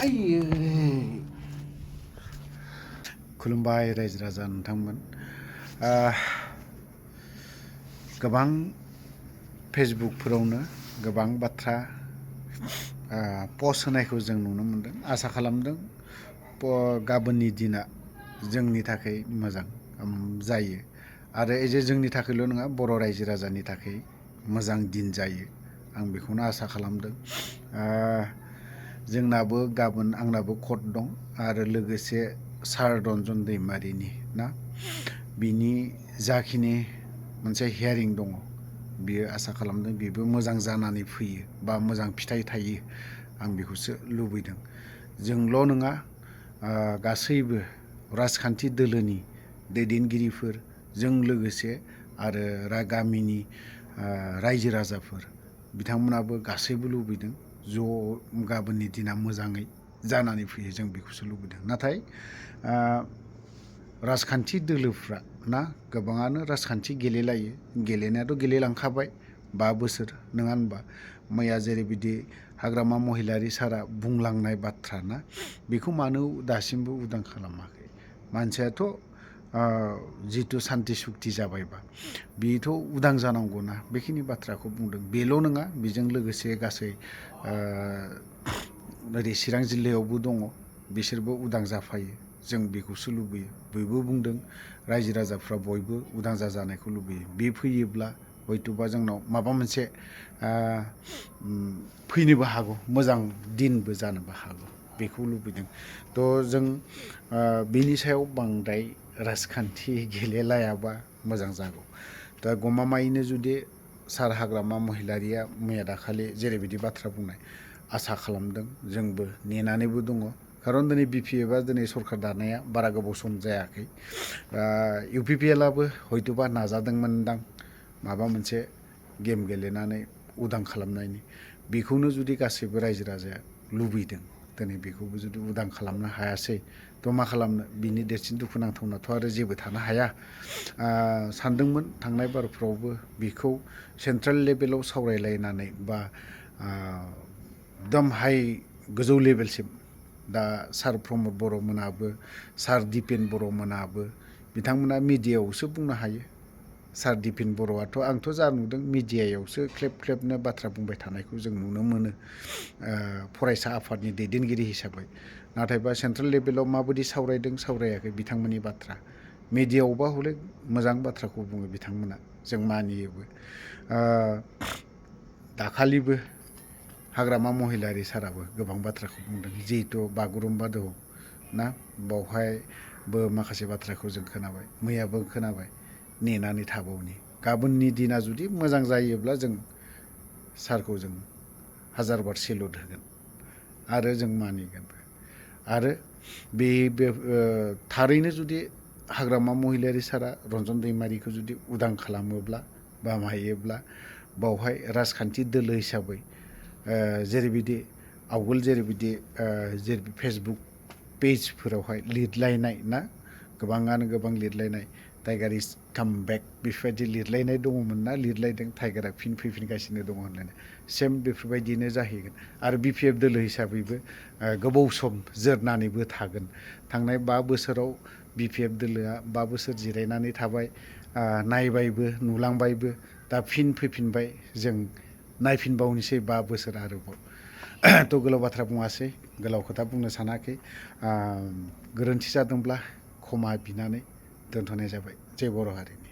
आइयै खुलुमबाय रायजो राजा नोंथांमोन। गोबां फेसबुकफोरावनो गोबां बाथ्रा पस्ट होनायखौ जों नुनो मोनदों। आसा खालामदों गाबोननि दिना जोंनि थाखाय मोजां जायो आरो एजे जोंनि थाखायल' नङा, बर' रायजो राजानि थाखाय मोजां दिन जायो। आं बेखौनो आसा खालामदों। जोंनाबो गाबोन आंनाबो कर्ट दं आरो लोगोसे सार रन्जन दैमारिनि ना बिनि जाखिनि मोनसे हियारिं दङ, बियो आसा खालामदों बेबो मोजां जानानै फैयो बा मोजां फिथाइ थायो। आं बेखौसो लुबैदों। जोंल' नङा, गासैबो राजखान्थि दोलोनि दैदेनगिरिफोर जों लोगोसे आरो गामिनि रायजो राजाफोर बिथांमोनाबो गासैबो लुबैदों ज' गाबोननि दिना मोजाङै जानानै फैयो। जों बेखौसो लुबैदों। नाथाय राजखान्थि दोलोफ्रा ना गोबाङानो राजखान्थि गेलेलायो। गेलेनायाथ' गेलेलांखाबाय 5 बोसोर नङा होनबा? मैया जेरैबायदि हाग्रामा महिलारि सारा बुंलांनाय बाथ्रा ना, बेखौ मानो दासिमबो उदां खालामाखै? मानसियाथ' जिथु सान्ति सुक्ति जाबायबा बेथ' उदां जानांगौना। बेखिनि बाथ्राखौ बुंदों। बेल' नङा, बेजों लोगोसे गासै ओरै चिरां जिल्लायावबो दङ, बिसोरबो उदां जाफायो। जों बेखौसो लुबैयो। बयबो बुंदों, रायजो राजाफ्रा बयबो उदां जानायखौ लुबैयो। बे फैयोब्ला हयथ'बा जोंनाव माबा मोनसे फैनोबो हागौ, मोजां दिनबो जानोबो हागौ। बेखौ लुबैदों। थ' जों बेनि सायाव बांद्राय राजखान्थि गेलेलायाबा मोजां जागौ। दा गमामायैनो जुदि सार हाग्रामा महिलारिया मैया दाखालि जेरैबायदि बाथ्रा बुंनाय, आसा खालामदों, जोंबो नेनानैबो दङ। खारन दिनै BPFआ दिनै सरखार दानाया बारा गोबाव सम जायाखै। UPPLआबो हयथ'बा नाजादोंमोनदां माबा मोनसे गेम गेलेनानै उदां खालामनायनि। बेखौनो जुदि गासैबो रायजो राजाया लुबैदों, दिनै बेखौबो जुदि उदां खालामनो हायासै, थ' मा खालामनो? बिनि देरसिन दुखुनांथावनाथ' आरो जेबो थानो हाया। सानदोंमोन थांनाय बारफ्रावबो बेखौ सेन्ट्रेल लेभेलाव सावरायलायनानै बा एकदम हाइ गोजौ लेभेलसिम, दा सार प्रमद बर'मोनाबो सार दिपेन बर'मोनाबो बिथांमोना मिडियायावसो बुंनो हायो। सार दिपेन बर'आथ' आंथ' जा नुदों मिडियायावसो ख्लेब ख्लेबनो बाथ्रा बुंबाय थानायखौ जों नुनो मोनो फरायसा आफादनि दैदेनगिरि हिसाबै। नाथायबा सेन्ट्रेल लेभेलाव माबायदि सावरायदों सावरायाखै बिथांमोननि बाथ्रा। मिडियायावबा हले मोजां बाथ्राखौ बुङो बिथांमोना, जों मानियोबो। दाखालिबो हाग्रामा महिलारि साराबो गोबां बाथ्राखौ बुंदों। जिहेथु बागुरुम्बा दोहौ ना, बावहायबो माखासे बाथ्राखौ जों खोनाबाय, मैयाबो खोनाबाय। नेनानै थाबावनि गाबोननि दिना जुदि मोजां जायोब्ला जों सारखौ जों 1000 बार सेलुट होगोन आरो जों मानिगोनबो। आरो बे थारैनो जुदि हाग्रामा महिलारि सारा रन्जन दैमारिखौ जुदि उदां खालामोब्ला बा मायोब्ला, बावहाय राजखान्थि दोलो हिसाबै जेरैबायदि आवगोल जेरैबायदि फेसबुक पेजफोरावहाय लिरलायनाय ना, गोबाङानो गोबां लिरलायनाय, टाइगार इज काम बेक बेफोरबायदि लिरलायनाय दङमोन ना, लिरलायदों टाइगारा फिन फैफिनगासिनो दङ होनलायनाय। सेम बेफोरबायदिनो जाहैगोन। आरो BPF दोलो हिसाबैबो गोबाव सम जोरनानैबो थागोन। थांनाय 5 बोसोराव BPF दोलोआ 5 बोसोर जिरायनानै थाबाय, नायबायबो, नुलांबायबो। दा फिन फैफिनबाय, जों नायफिनबावनोसै 5 बोसोर आरोबाव। थ' गोलाव बाथ्रा बुङासै, गोलाव खोथा बुंनो सानाखै। गोरोन्थि जादोंब्ला क्षमा बिनानै दोनथ'नाय जाबाय। जय बर' हारिनि।